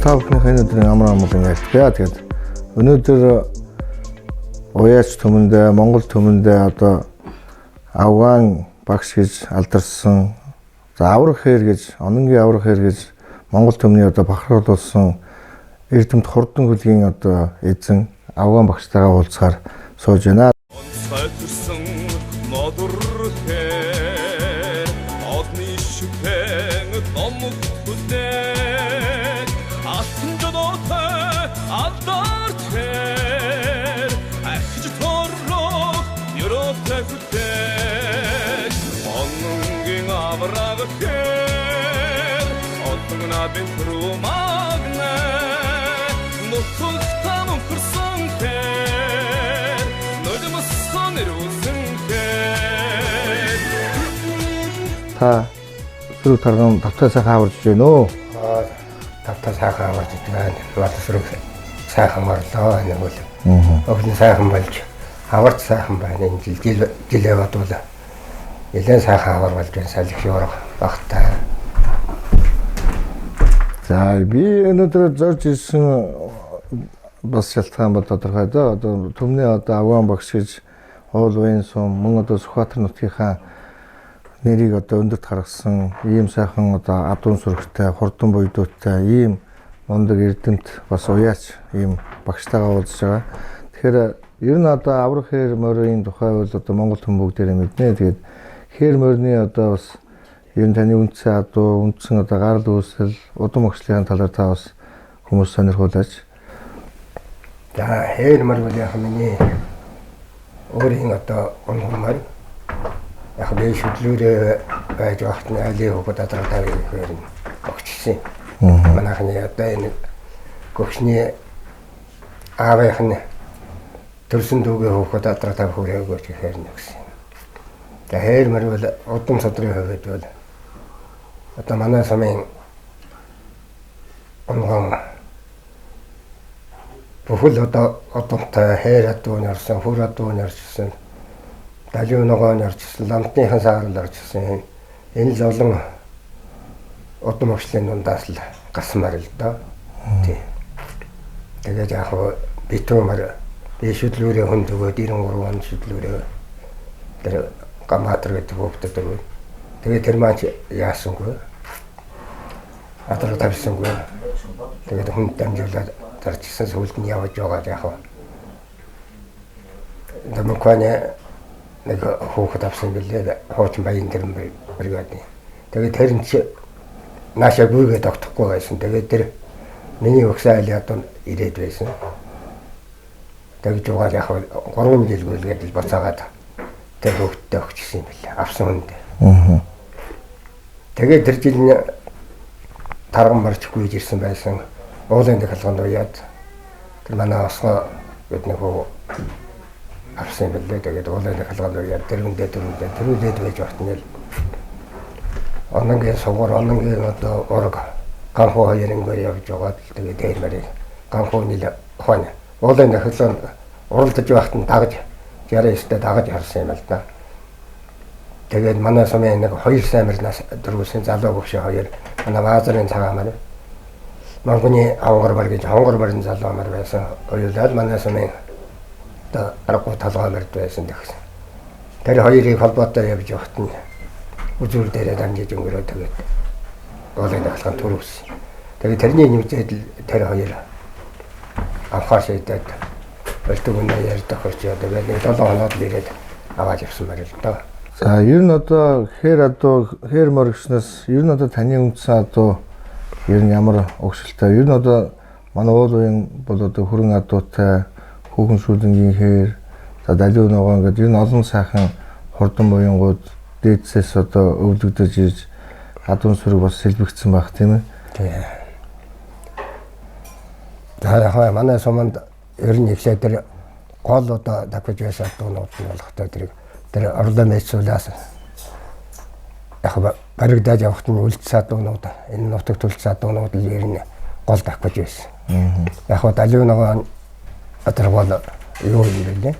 Та бүхнийхээ энэ өдрийн амар амгалан айлтгая. Тэгээд өнөөдөр Уяач түмэндээ, Монгол түмэндээ одоо Афган багш гэж алдарсан, за аврах хээр гэж, Ононгийн аврах хээр гэж Монгол түмний одоо бахархуулсан эрдэмт хурдан хөлгийн одоо эзэн Афган багштайгаа уулзахаар сууж байна. Онцгой төрсөн модур хээр одны шүтэн домог хүлээг алтан жодоотой алдар тэр ахиж торрох ёроотой хүлээг ононгийн авраг хээр отон набын трумагнэ нутаг там өнгөрсөн хээр нулимссан ирүүлсэн хээр. Та сөрөг тарган тавтаа сайхан аварж байна уу? Тавтаа сайхан аварж байна. Боловсрог сайхан орлоо нэг бол. Өвлөн сайхан болж аварч сайхан байна. Энэ жил жил жилээ бодвол нэлээд сайхан авар болж байна. Салхи урга багтай. За, би өнөөдөр зорж ирсэн бас шалтгаан бол тодорхой доо. Одоо түмний одоо Афган багш гэж уул уян сум мөн одоо Сүхбаатар нутгийнхаа нэрийг одоо өндөрт гаргасан ийм сайхан одоо адуун сүрэгтэй, хурдан буйдуутай ийм мундаг эрдэмт бас уяач ийм багштайгаа уулзж байгаа. Тэгэхээр ер нь одоо аврах хээр морийн тухай бол одоо Монгол хүн бүгдээрээ мэднэ. Тэгээд хээр морины одоо бас ер нь таны үндсэн адуу, үндсэн одоо гарал үүсэл, удам өгчлөлийн талаар та бас хүмүүс сонирхуулаач. За, хээр мөр бол яг миний өөрийн одоо унгамар яг би шүдлүүрээ байж байхад нь айлын хүүхэд адраг тавыг ихээр нь огчсон. Манайхны одоо энэ гөгшний аавынх нь төрсөн дүүгээ хүүхэд адраг тав хүрээ өгөөч гэхээр нь өгсөн. За, хээр мөр бол удам содрын хувьд бол одоо манай сумын унган бүхэл одоо удамтай хээр адуу орсон, хүр адуу орсон, далиу ногоон орчихсон, ламтныхан саарал орчихсон. Энэ л олон удам өгчлөлийн дундаас л гарсан л доо. Тий. Тэгээд яг битүүмэр би шүдлүүрээ хүн төгөөд 93 он шүдлүүрээ тэр Гамбаатар гэдэг хүүхдэд өгөөд тэгээд тэр маань яасангүй. Адраг тавьсангүй. Тэгээд хүн дамжуулаад зарчсан, сүүлд нь явж байгаа яг. Дамкваны нэг хүүхэд авсан билээ. Хуучин баян тэр бригадын. Тэгээд тэр нь чи наашаа гүйгээ тогтохгүй байсан. Тэгээд тэр миний өгсөн айлын одоо ирээд байсан. Тэгж угаал яг 3 жил гүйлгээд л буцаагаад тэр хүүхэдтэй өгчихсэн юм билээ. Авсан хүнд. Тэгээд тэр жил нь тарган марч гүйж ирсэн байсан. Уулын тахилганд уяад тэр манай осгоо бид нэг хүү авсан юм билээ. Тэгээд уулын тахилганд уяад тэрвэндээ тэрүүлээд байж багт нь л ононгийн сугар, ононгийн одоо ураг ганхуу хоёр ингээр явж байгаад л тэгээд дээр мэрийг ганхуу нийл ухааны уулын тахилганд уралдаж байхад нь дагаж 69-тэй дагаж харсан юм л да. Тэгээд манай сумын нэг хоёр саймар нас дөрвсөн залуу гөвшөө хоёр манай Баазарын цагаамар Монгоны хонгор бар гэж хонгор барын залуу мар байсан. Хоёулаа манай сумын одоо аргагүй толгой мард байсан тэгсэн. Тэр хоёрыг холбоотой явж байхад нь үзүүр дээрээ дамжиж өнгөрөө тэгээд уулын дахилгаан төрөвсөн. Тэгээд тэрний нэмзээд л тэр хоёр авахар шийдээд болтог үнэ ярьдаг очоо тэгээд нэг 7 хоноод л ирээд аваад явсан байна л доо. За, ер нь одоо хээр адуу, хээр моргснаас ер нь одоо таны үндсэн адуу ер нь ямар өгшөлтэй? Ер нь одоо манай уул уян бол одоо хүрэн адуутай, хүүхэн шүлэнгийн хээр, за далиу ногоон гэдэг ер нь олон сайхан хурдан буянгууд дээдсээс одоо өвлөгдөж ирж адуун сүрэг бас сэлбэгдсэн байх, тийм ээ. Тий. За, яг манай суманд ер нь ихлээр тэр гол одоо давхиж байсан адуунууд нь болохтой тэр орлоо мэйцүүлээс яг баригдаж явахт нь үлдсэн адуунууд, энэ нутагт үлдсэн адуунууд л ер нь гол давхиж байсан. Яг хаа далиу ногоон адраг бол юу юм бэ лээ?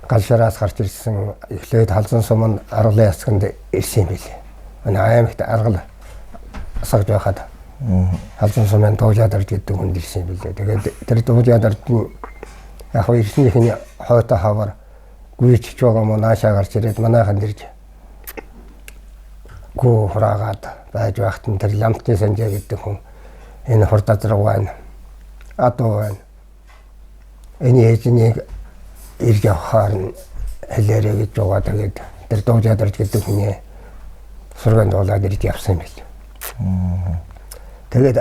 Галшараас гарч ирсэн эхлээд халзан сум нь аргалын ясганд ирсэн юм билээ. Энэ аймагт аргал асгаж байхад Халзан сумын Дуужадард гэдэг хүнд ирсэн юм билээ. Тэгээд тэр Дуужадард нь яг хөө ирснийх нь хойтой хавар гүйчж байгаа мó наашаа гарч ирээд манайхан ирж гүү хураагаад байж байхад нь тэр Ламтны Санжаа гэдэг хүн энэ хурд азраг байна. Адуу байна. Энэ ээжнийг ирж явахаар нь хэлээрэй гэж байгаа. Тэгээд тэр Дуужадард гэдэг хүний сургаанд дуулаад ирж явсан юм бил. Тэгээд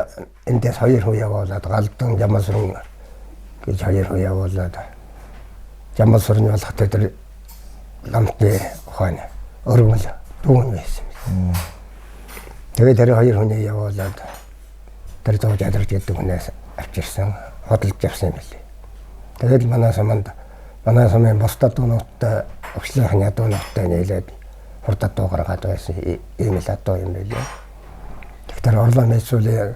эндээс хоёр хүн явуулаад Галдан Жамалсрын гэж хоёр хүн явуулаад Жамалсрын болох тэр Ламтны ухаан өргөмөл дүүн байсан. Тэгээд тэр хоёр хүний явуулаад тэр Дуужадард гэдэг хүнээс авчирсан, худалдаж авсан юм билээ. Тэгээд манай суманд манай сумын бусдад дуунуудтай өгчлөхийн ядуунуудтай нийлээд хурд адуу гаргаад байсан ийм л адуу юм билээ. Тэгэхээр Орлоо Мэцүүлийн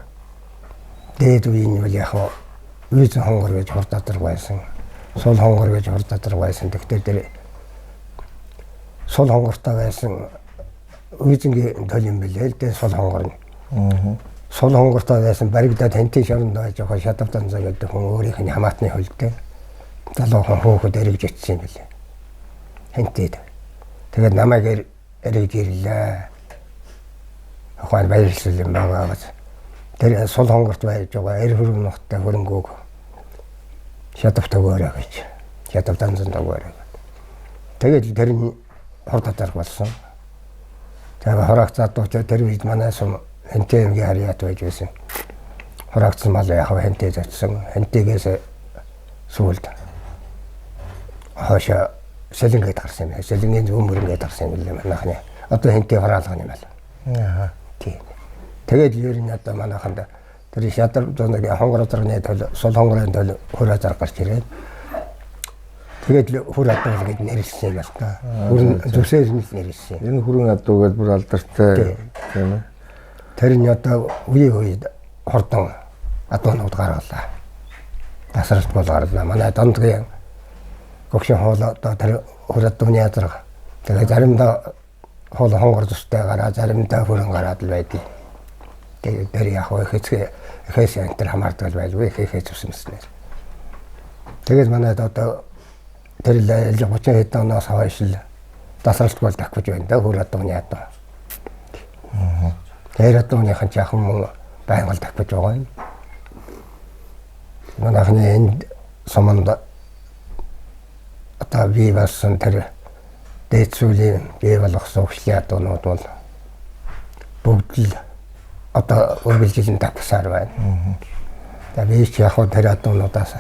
дээд үеийн бол яг үйзэн хонгор гэж хурд адраг байсан. Сул хонгор гэж хурд адраг байсан. Тэгэхээр тэр сул хонгортой байсан үйзэнгийн төл юм билээ л дээ сул хонгор нь. Сул хонгортой байсан баригдаад хэнтийн шоронд байж байгаа Шадав Данзаа гэдэг хүн өөрийнх нь хамаатны хөлтэй залуухан хөөхөд эргэж очсон юм билээ. Хэнтийд. Тэгээд намайг эргэж ирлээ. Ухаан баярлал юм байгаа гэж. Тэр сул хонгорт байж байгаа эр хөрөн нуттай хөрөнгөөг Шадав төгөөрэй гэж. Шадав Данзан төгөөрэй. Тэгээд тэр нь хурд адарг болсон. Тэгээд хураагц адуу тэр үед манай сум Хэнтэй аймгийн харьяат байж байсан. Хураагдсан мал яг хэнтэй очсон. Хэнтэйгээс сүүлд хойшоо Сэлэнгээд гарсан юм. Сэлэнгийн зүүн мөрөнгээд гарсан юм лээ манайхны. Одоо хэнтэй хураалганы юм байна. Аа. Тийм. Тэгээд ер нь одоо манайханд тэр шадар зоногийн хонгор зарганы төл сул хонгорын төл хураа зарг гарч ирээд тэгээд хүр адуу гэж нэрлсэн юм байна та. Хүрэн зүсээр нь нэрлсэн. Энэ хүрэн адуу гэж бүр алдартай тийм ээ. Тэр нь одоо үе үед хурдан адуунууд гаргалаа. Тасралт бол гарлаа. Манай Дондгийн гогшин хоол одоо тэр хүр адууны ядарга. Тэгээ заримдаа хоол хонгор зүстэй гараа, заримдаа хүрэн гараад л байдаг. Тэгээд тэр яг хэцгээ эхээс энэ төр хамаардаг байлгүй ихээ зүсэмснээр. Тэгээд манайд одоо тэр л 30 хэдэн оноос хойш л тасралтгүй бол давхиж байна да хүр адууны адуу. Тэр адууныхан ч яхан мөн байнга л давхиж байгаа юм. Манайхны энд суманд одоо бий болсон тэр дээд сүүлийн бий болгосон өвчлийн адуунууд бол бүгд л одоо үргэлжилэн давхсаар байна. Тэгээ би ч яг хөө тэр адуунуудаас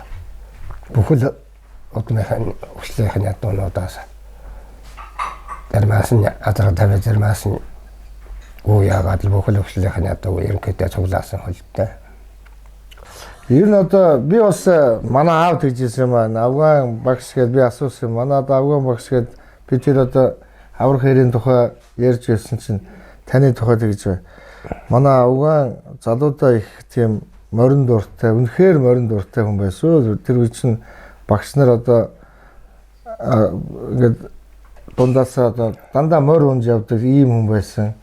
бүхэл удмынхын өвчлийнхэн адуунуудаас зармаас нь азраг тавиа зармаас нь гүү яагаад л бүхэл өвчлийнхэн адуу ерөнхийдөө цуглаасан хөлтэй. Ер нь одоо би бас манай аав тэгжсэн юм байна. Афган багш гэдээ би асуусан. Манай одоо Афган багш гэд би тэр одоо аврах хэрийн тухай ярьж байсан чинь таны тухай тэгж бай. Манай Афган залуудаа их тийм морин дуртай, үнэхээр морин дуртай хүн байсан. Тэр үе чинь багш нар одоо ингээд дундаасаа одоо дандаа морь унж явдаг ийм хүн байсан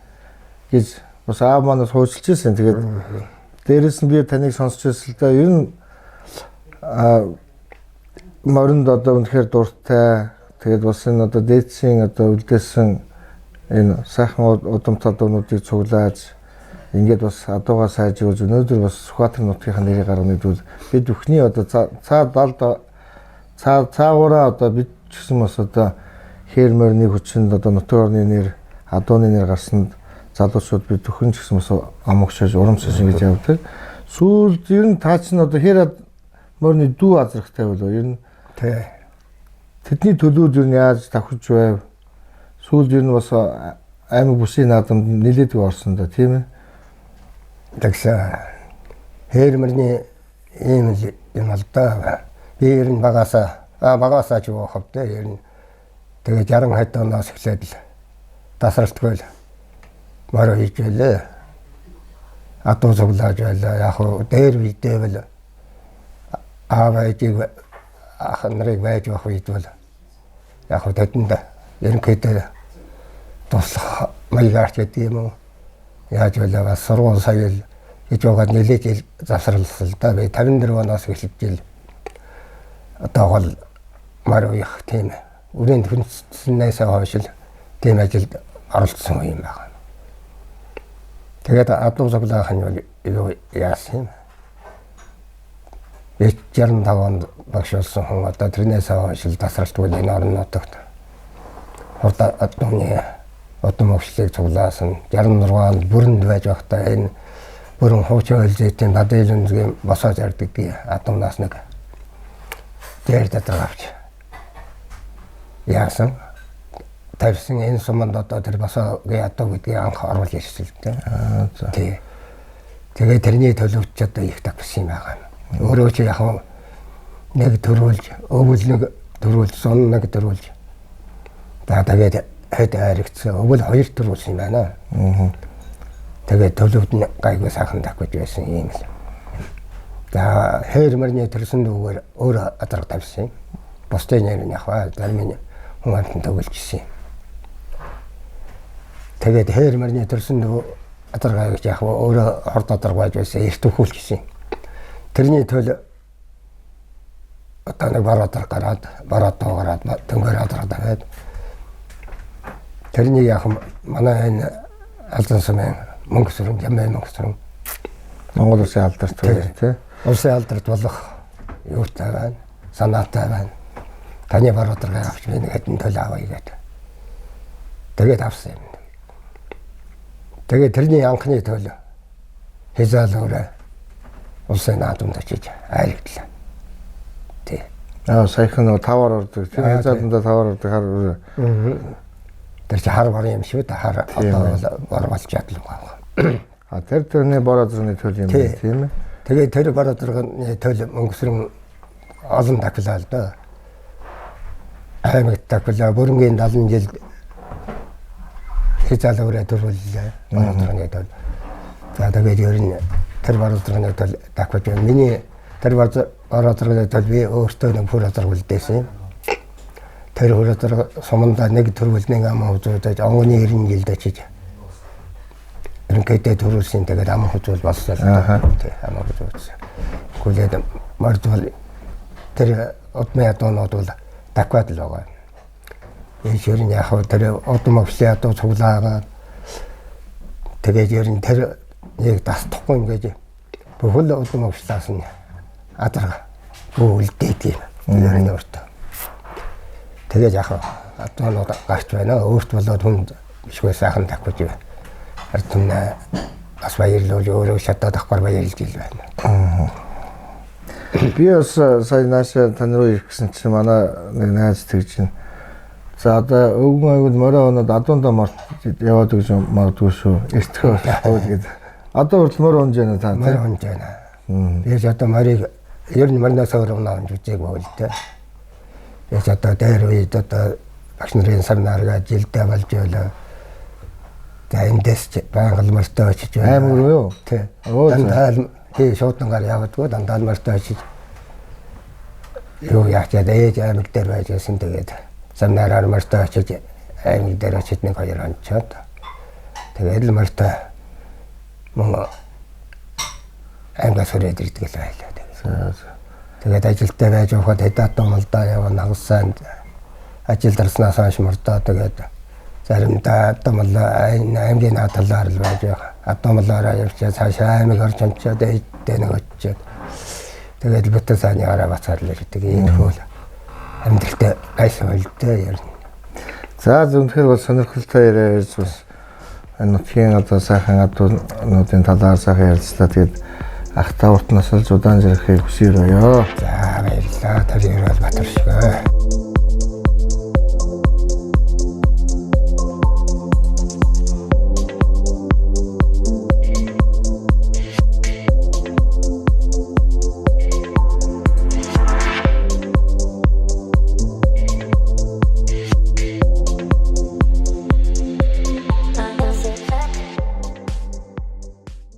гэж бас аав манаас хуучлж ирсэн. Тэгээд дээрэс нь би таныг сонсч байсан л да. Ер нь моринд одоо үнэхээр дуртай. Тэгээд бас энэ одоо дээдсийн одоо үлдээсэн энэ сайхан удамтай дуунуудыг цуглааж ингээд бас адуугаа сайжруулж өнөөдөр бас Сүхбаатар нутгийнхаа нэрийг гаргана гэдэг бол бид бүхний одоо цаа далд цаа цаагаараа одоо бид ч гэсэн бас одоо хээр морины хүчинд одоо нутаг орны нэр адууны нэр гарсанд залуучууд бид бүхэн ч гэсэн бас амгшиж урамшиж ингэж явдаг. Сүүлд ер нь та чинь одоо хээр морины дүү азрахтай болов ер нь Тэ. тэдний төлөөд ер нь яаж давхиж байв? Сүүлд ер нь бас аймаг бүсийн наадамд нэлээдгүй орсон да тийм ээ. Тэгсэн хээр мөрний ийм л юм л да. Би ер нь багасаа ч юу хавтай ер нь тэгээ 60 хэд оноос эхлээд л тасралтгүй л морио хийж байлээ. Адуу цуглааж байлаа. Яг хуу дээр үедээ бол аав ээжийг ах нарыг байж явах үед бол яг хуу тэдэнд ерөнхийдөө туслах маягаар ч гэдэг юм уу. Яаж байлаа бас сургууль соёл гэж байгаа нэлээд жил завсарласан л да. Би 54 оноос эхэлж жил одоо гол мар уях тийм үрийн хүнснээс хойш л тийм ажилд оролцсон юм байна. Тэгээд адуу цуглаах нь бол юу яасан юм. Би 65 онд багш болсон хүн одоо тэрнээс хойш л тасралтгүй энэ орон нутагт хурд адууны удам өгшлийг цуглаасан. 66 онд бүрэнд байж байхдаа энэ бүрэн хуучин хөлзөйтийн бадын босоо зардаг адуунаас нэг дээр дадраг авч яасан. Тавьсан энэ суманд одоо тэр босоогийн адуу гэдгийг анх оруулж ирсэн л дээ. Тий. Тэгээ тэрний төлөвч одоо их тавьсан юм байгаа. Өөрөө чи яг нэг төрүүлж, өвөл нэг төрүүлж, сун нэг төрүүлж. За тэгээд хэд айрагдсан. Өвөл хоёр төрүүлсэн юм байна. Тэгээд төлөвд нь гайгүй сайхан тавьж байсан юм л. За хэр мөрний төрсөн дүүгээр өөр адарга тавьсан. Бусдын нэр нь яг ба зарим нь хүн амтан төгөлжсэн юм. Тэгээд хэр мөрний төрсөн дүү адарга гэж яг өөрөө хорд адарга байж байсан эрт өхүүлчихсэн. Тэрний төл одоо нэг бар адарга гараад, бар адуу гараад, төнгөр адарга тавиад тэрний яг манай энэ Алдан сумын мөнгө сүрэн, ямын мөнгө сүрэн Монгол улсын алдарт тий. Улсын алдарт болох юутай байна, санаатай байна. Таны бар адаргыг авч би нэг хэдэн төл авъя гэдэг. Тэгээд авсан юм. Тэгээд тэрний анхны төл хязгаалуураа улсын наадамд очиж айрагдлаа. Тий. Аа саяхан нөгөө таваар ордог тийм хязгааландаа таваар ордог хар. Тэр чи хар бар юм шүү дээ. Хар одоо бор болж чадлаа байна. А тэр тэрний бор адарганы төл юм байна тийм ээ. Тэгээд тэр бор адарганы төл мөнгөсрөн олон дахилаа л да. Аймагт дахилаа бүрэнгийн 70 жил хязгаалуураа төрүүллээ. Бор адарганы төл. За тэгээд ер нь тэр бор адарганы төл дахиж байна. Миний тэр бор адарганы төл би өөртөө нэг бүр адарга үлдээсэн юм. Тэр бүр адарга сумандаа нэг төрүүл нэг ам хузуудаж онгоны 90 жилд очиж ерөнхийдөө төрүүлсэн. Тэгээд ам хузуул болсон л да. Тий, ам хузуулсан. Гүлээд морд бол тэр удмын ядуунууд бол давхад л байгаа. Энэ ер нь яг тэр удам өвслийн ядуу цуглаагаа тэгээд ер нь тэр нэг дасдахгүй ингэж бүхэл удам өвслээс нь адарга үлдээд юм. Ер нь өөртөө. Тэгээд яг адуунууд гарч байна. Өөрт болоод хүнд бишгүй сайхан давхиж байна. Ард түмнээ бас баярлуулж өөрөө шатаад авахар баярлж ил байна. Би бас сая наашаа тань руу ирэх гэсэн чинь манай нэг найз тэгж байна. За одоо өвгөн аягүй морой оноод адуундаа морт яваад өгч магадгүй шүү. Эртхээ болохгүй гэдэг. Одоо хүртэл морь унж байна та. Морь унж байна. Би ч одоо морийг ер нь морноос өөр унаа унж үзээгүй л дээ. Би ч одоо дээр үед одоо багш нарын семинаргаа жилдээ болж байлаа. За эндээс ч байнга л морьтой очиж байна. Аймаг руу юу? Тий. Дандаа л тий шуудангаар явдаггүй дандаа л морьтой очиж юу яачаад ээж аймаг дээр байж байсан. Тэгээд семинараар морьтой очиж аймаг дээр очиж нэг хоёр онцоод тэгээд л морьтой мөн аймгаас хүрээд ирдэг л байлаа. Тэгээд ажилдаа байж байхад хэдатан малдаа яваа нагсаанд ажил дарснаас хойш мордоо тэгээд заримдаа адуумалаа аймгийн наад талаар л байж байгаа. Адуумалаараа явчаад цаашаа аймаг орж онцоод ээдтэй нэг очиод тэгээд бүтэн сайны гараа бацаар л ирдэг. Иймэрхүү л амьдралтай байсан байл дээ ер нь. За зөвхөн бол сонирхолтой яриа ярьж бас нутгийн одоо сайхан адуунуудын талаар сайхан ярилцлаа. Тэгээд ах та урт насалж удаан жирхэхийг хүсье. За баярлалаа. Тэр ерөөл Батар шиг.